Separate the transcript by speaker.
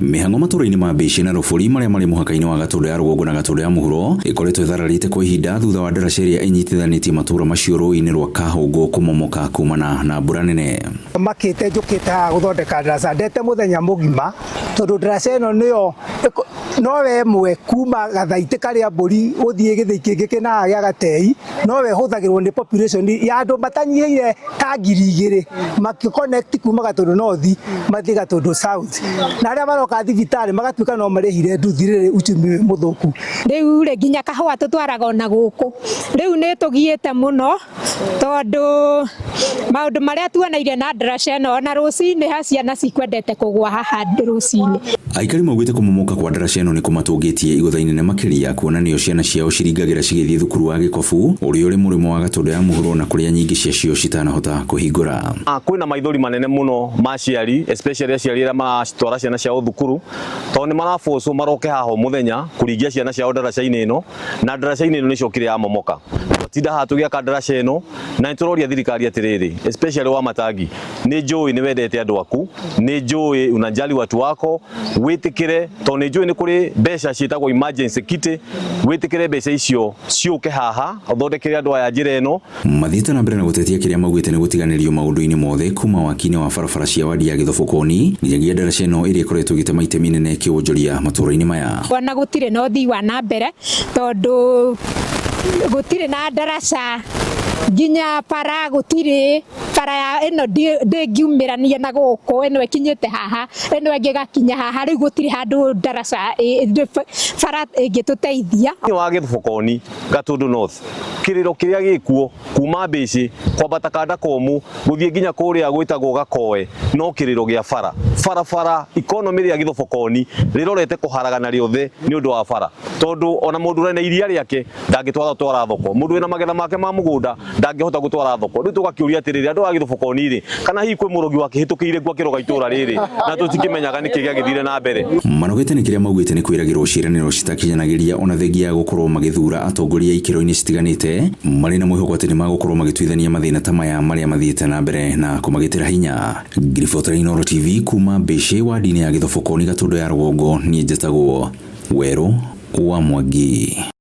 Speaker 1: Mĩhang'o matũra-inĩ ma Mbĩcĩ na Rũbũri marĩa marĩ mũhaka-inĩ wa Gatũndũ ya rũgongo na Gatũndũ ya mũhuro ĩkoretwo ĩthararĩte kwa ihinda thutha wa ndaraca ĩrĩa ĩnyitithanĩtie matũra macio rũĩ-inĩ rwa Kahũngũ kũmomoka kumana na mbura nene.
Speaker 2: Makĩte njũkĩte haha gũthondeka ndaraca ndete mũthenya mũgima tondũ ndaraca ĩno nĩyo nowe ĩmwe kuma gathaitĩ karĩa mbũri gũthiĩ gĩthĩi kĩngĩ kĩna gĩa gatei nowe ĩhũthagĩrwo nĩ population ya andũ matanyihĩire ta 2000 makĩ connect kuma Gatũndũ North mathiĩ Gatũndũ South, na arĩa maroka thibitarĩ magatuĩka no marĩhire nduthi rĩrĩ uchumi wĩ mũthũku.
Speaker 3: Rĩu rĩ, nginya kahũa tũtwaraga ona gũkũ. Rĩu nĩ tũgiĩte mũno tondũ maũndũ marĩa tuoneire na ndaraca ĩno, ona rũcinĩ ha ciana cikwendete kũgwa haha rũcinĩ.
Speaker 1: Aikari maugĩte kũmomoka kwa ndaraca ĩno nĩ kũmatũngĩtie igũtha inene makĩria kuona nĩo ciana ciao ciringagĩra cigĩthiĩ thukuru wa Gĩkobu ũrĩa ũrĩ mũrĩmo wa Gatũndũ ya mũhuro na kũrĩa nyingĩ ciacio citanahota kũhingũra.
Speaker 4: Kwĩna maithori manene mũno ma aciari, especially aciari arĩa maratwara ciana ciao thukuru, tondũ nĩ marabocwo maroke haha o mũthenya kũringia ciana ciao ndaraca-inĩ ĩno, na ndaraca-inĩ ĩno nĩ icokire yamomoka. Twatinda haha tũgĩaka ndaraca ĩno, na nĩ tũroria thirikari atĩrĩrĩ, especially wa Matangi, nĩ njũĩ nĩ wendete andũ aku, nĩ njũĩ unajali watu wako, wĩtĩkĩre, tondũ nĩ njũĩ nĩ kũrĩ mbeca ciĩtagwo emergency kitty, wĩtĩkĩre mbeca icio ciũke haha ũthondekere andũ aya njĩra ĩno.
Speaker 1: Mathiĩte na mbere na gũtetia kĩrĩa maugĩte nĩ gũtiganĩrio maũndũ-inĩ mothe kuma waki-inĩ wa barabara cia wadi ya Gĩthobokoni nginyagia ndaraca ĩno ĩrĩa ĩkoretwo ĩgĩtema itemi inene kĩwonjoria matũũra-inĩ maya.
Speaker 3: Ona gũtirĩ na ũthii wa na mbere tondũ gũtirĩ na ndaraca nginya bara gũtirĩ bara ya ĩno ndĩngiumĩrania na gũkũ, ĩno ĩkinyĩte haha, ĩno ĩngĩ ĩgakinya haha, rĩu gũtirĩ handũ ndaraca bara ĩngĩtũteithia.
Speaker 4: Wa Gĩthobokoni, Gatũndũ North, kĩrĩro kĩrĩa gĩkuo kuma Mbĩcĩ kwambata kanda komũ gũthiĩ nginya kũrĩa gwĩtagwo Gakoe no kĩrĩro gĩa bara. Barabara economy rĩa Gĩthobokoni rĩrorete kũharagana rĩothe nĩ ũndũ wa bara, tondũ ona mũndũ ũrĩ na iria rĩake ndangĩtwara twara thoko, mũndũ wĩna magetha make ma mũgũnda ndangĩhota gũtwara thoko. Rĩu tũgakĩũria atĩrĩrĩ, andũ a Gĩthobokoni rĩ, kana hihi kwĩ mũrogi wakĩhĩtũkĩire kuo akĩroga itũra rĩrĩ na tũtikĩmenyaga nĩkĩ gĩagĩthire na mbere.
Speaker 1: Manogete nĩ kĩrĩa maugĩte nĩ kwĩragĩrwo ciĩranĩro citakinyanagĩria ona thengia ya gũkorwo magĩthura atongoria ikĩro-inĩ citiganĩte marĩ na mwĩhoko atĩ nĩ magũkorwo magĩtuithania mathĩna ta maya marĩa mathiĩte na mbere na kũmagitĩra hinya. Ngiribota Inooro TV kuma Mbĩcĩ wadi-inĩ ya Gĩthobokoni Gatũndũ ya rũgongo, niĩ njĩtagwo Werũ wa Mwangi.